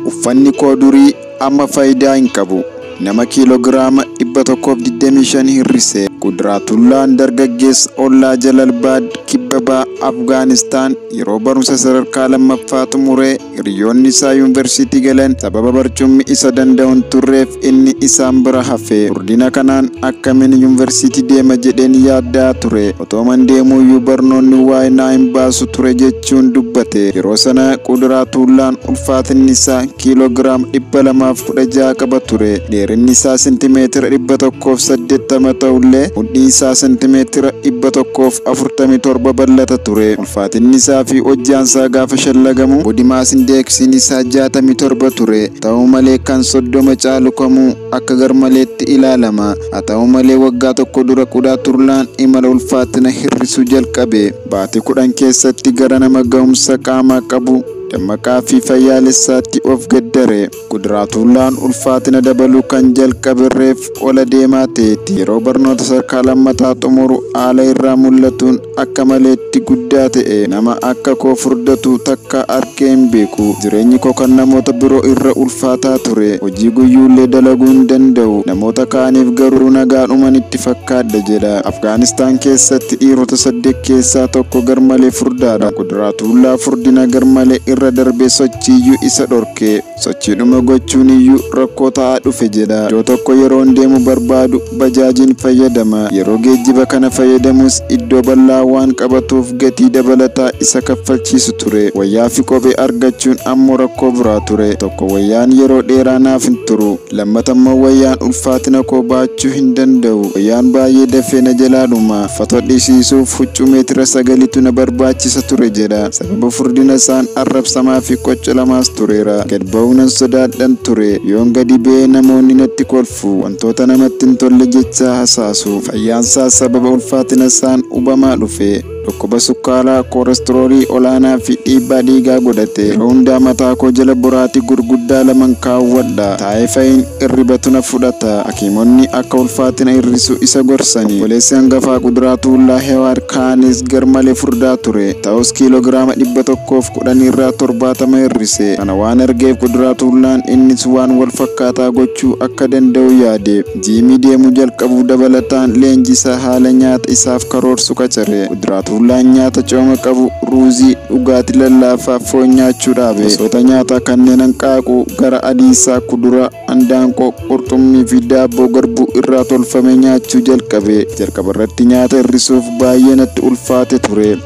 Uffanni koo durii amma faayidaa hin qabu. Nama kiiloogiraama 125 hir'ise. Kudraatullaan dargaggeessa ollaa Jalalbaad kibba baha Afgaanistaan yeroo barumsa sadarkaa lammaffaa xumuree hiriyoonni isaa yuunivarsiitii galan sababa barcummi isa danda'u hin turreef inni isaan bira hafe. Furdina kanaan akkamiin yuunivarsiitii deema jedheen yaaddaa ture. Otooman deemuuyyuu barnoonni waa'ee naa hin baasu ture jechuun dubbate. Yeroo sana Kudraatullaan ulfaatinni isaa kiiloogiraama 216 qaba ture. Dheerinni isaa sentimeetira 180 ta'ullee mudhiin isaa sentimeetira 147 bal'ata ture. Ulfaatinni isaa fi hojjaan isaa gaafa shallagamu body mass indexiin isaa 67 ture. Ta'u malee kan 30 caalu kamuu akka garmaleetti ilaalama. Haa ta'u malee waggaa tokko dura Kudraatullaan imala ulfaatina hir'isuu jalqabe. Baatii 10 keessatti gara nama ga'umsa qaamaa qabu dammaqaa fi fayyaalessaatti of gaddare. Kudraatullaan ulfaatina dabaluu kan jalqabe reef ola deemaa ta'eeti. Yeroo barnoota sadarkaa lammataa xumuru haala irraa mul'atuun akka maleetti guddaa ta'e. Nama akka koo furdatu takka argee hin beeku. Jireenyi koo kan namoota biroo irra ulfaataa ture. Hojii guyyuullee dalaguu hin danda'u. Namoota kaaniif garuu nagaadhuman itti fakkaadha jedha. Afgaanistaan keessatti dhiirota 8 keessaa tokko garmalee furdaadha. Kudraatullaa furdina garmalee irra darbee sochiiyyuu isa dhorke. Sochiidhuma gochuun iyyuu rakkoo ta'aa dhufe jedha. Iddoo tokko yeroon deemu barbaadu bajaajiin fayyadama. Yeroo geejjiba kana fayyadamus iddoo bal'aa waan qabatuuf gatii dabalataa isa kaffalchiisu ture. Wayyaa fi kophee argachuun ammoo rakkoo biraa ture. Tokko wayyaan yeroo dheeraa naaf hin turu. Lammata immoo wayyaan ulfaatina koo baachuu hin danda'u. Wayyaan baay'ee dafee na jalaa dhuma. Uffata hodhisiisuuf huccuu meetira 9tu na barbaachisa ture jedha. Sababa furdina isaan arrabsamaa fi qoccolamaas tureera. Gad ba'uu nan sodaadhan ture. Yoon gadi ba'ee namoonni natti kolfu. Wantoota namatti hin tolle jechaa hasaasu. Fayyaansaa sababa ulfaatina isaan hubamaa dhufe. Dhukkuba sukkaaraa, koolesteroolii olaanaa fi dhiibbaa dhiigaa godhate. Yeroo hundaa mataa koo jala boraatii gurguddaa 2 kaawwadha. Taa'ee fa'iin irribatu na fudhata. Hakiimonni akka ulfaatina hir'isu isa gorsani. Obboleessi hangafaa Kudraatullaa Hewaad Kaanis garmalee furdaa ture. Ta'us kiiloogiraama 110 irraa 70 hir'ise. Kana waan argeef Kudraatullaan innis waan wal fakkaataa gochuu akka danda'u yaade. Jiimii deemuu jalqabuu dabalataan leenjisaa haala nyaata isaaf karoorsu qacare. Kudraatullaan nyaata cooma qabu, ruuzii, dhugaatii lallaafaa, foon nyaachuu dhaabe. Gosoota nyaataa kanneen hanqaaquu, gara adiisaa, kuduraa, handaanqoo, qurxummii fi daabboo garbuu irraa tolfame nyaachuu jalqabe. Jalqaba irratti nyaata hir'isuuf baay'ee natti ulfaate ture.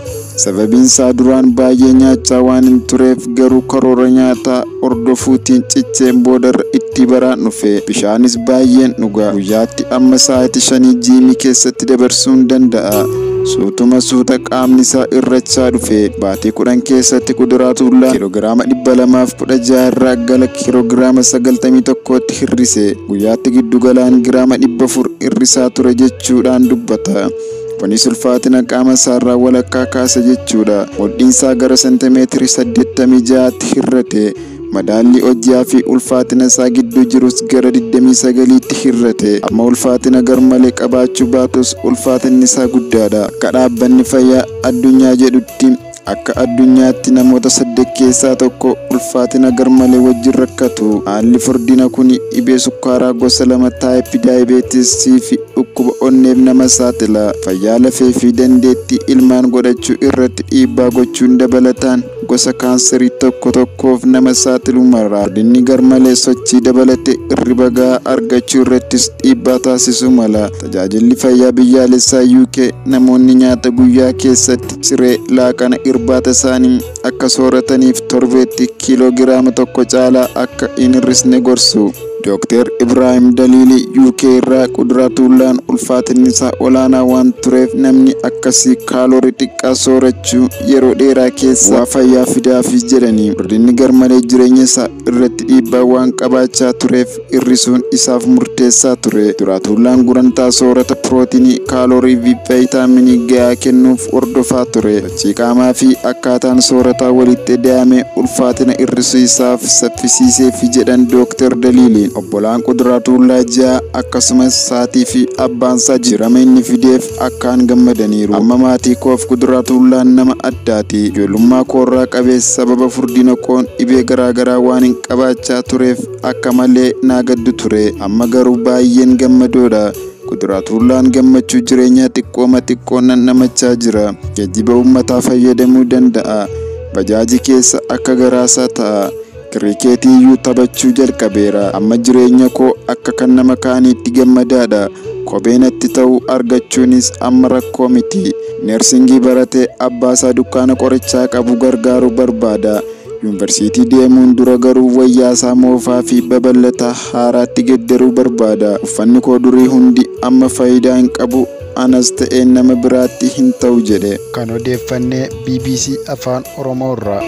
Sababiin isaa duraan baay'ee nyaachaa waan hin tureef garuu karoora nyaataa hordofuutiin cicheen boodarra itti baraan dhufe. Bishaanis baay'een dhuga. Guyyaatti amma sa'aatii 5 jiimii keessatti dabarsuu hin danda'a. Suutuma suuta qaamni isaa irrachaa dhufe. Baatii 10 keessatti Kudraatullaan kiiloogiraama 216 irraa gara kiiloogiraama 91tti hir'ise. Guyyaatti giddugalaan giraama 400 hir'isaa ture jechuudhaan dubbata. Kunis ulfaatina qaama isaarraa walakkaa kaasa jechuudha. Mudhiin isaa gara sentimeetirii 86tti hir'ate. Madaalli hojjaa fi ulfaatina isaa gidduu jirus gara 29tti hir'ate. Amma ulfaatina garmalee qabaachuu baatus ulfaatinni isaa guddaadha. Akka dhaabbanni fayyaa addunyaa jedhutti akka addunyaatti namoota 8 keessaa tokko ulfaatina garmalee wajjin rakkatu. Haalli furdina kun dhibee sukkaaraa gosa 2 taayippii daayibeetisii fi dhukkuba onneef nama saaxila. Fayyaa lafee fi dandeettii ilmaan godhachuu irratti dhiibbaa gochuun dabalataan gosa kaanserii tokko tokkoof nama saaxilu mara. Furdinni garmalee sochii dabalatee hirriba gahaa argachuu irrattis dhiibbaa taasisuu mala. Tajaajilli fayyaa biyyaalessaa UK namoonni nyaata guyyaa keessatti ciree laaqana irbaata isaanii akka soorataniif torbeetti kiiloogiraama 1 caalaa akka hin hir'isne gorsu. Dooktar Ibrahim Daliili UK irraa Kudraatullaan ulfaatinni isaa olaanaa waan tureef namni akkasii kaaloorii xiqqaa soorachuu yeroo dheeraa keessa bu'aa fayyaa fidaafii jedhani. Furdinni garmalee jireenya isaa irratti dhiibbaa waan qabaachaa tureef hir'isuun isaaf murteessaa ture. Kudraatullaan gulantaa soorata pirootinii, kaalorii fi vaayitaaminii gahaa kennuuf hordofaa ture. Sochii qaamaa fi akkaataan soorataa walitti ida'ame ulfaatina hir'isuu isaaf saffisiiseefi jedhan Dooktar Daliiliin. Obbolaan Qudraatullaa 6 akkasumas saatii fi abbaansaa jijjiirama inni fideef akkaan gammadaniiru. Amma maatii koof Qudraatullaan nama addaati. Ijoollummaa koorraa qabee sababa furdina koon dhibee garaagaraa waan hin qabaachaa tureef akka malee naa gaddu ture. Amma garuu baay'een gammadoodha. Qudraatullaan gammachuu jireenyaa xiqqooma xiqqoon dhandhamachaa jira. Geejjiba uummataa fayyadamuu danda'a. Bajaajii keessa akka garaasaa ta'a. Kirikeetii iyyuu taphachuu jalqabeera. Amma jireenya koo akka kan nama kaaniitti gammadaadha. Kophee natti ta'u argachuunis amma rakkoo miti. Neersingii baratee abbaasaa dukkaana qorichaa qabu gargaaruu barbaada. Yuunivarsiitii deemuun dura garuu wayyaasaa moofaa fi babal'ataa haaraatti geeddaruu barbaada. Uffanni koo durii hundi amma faayidaa hin qabu anas ta'ee nama biraatti hin ta'u jedhe. Kan odeeffannee BBC Afaan Oromoo irraa.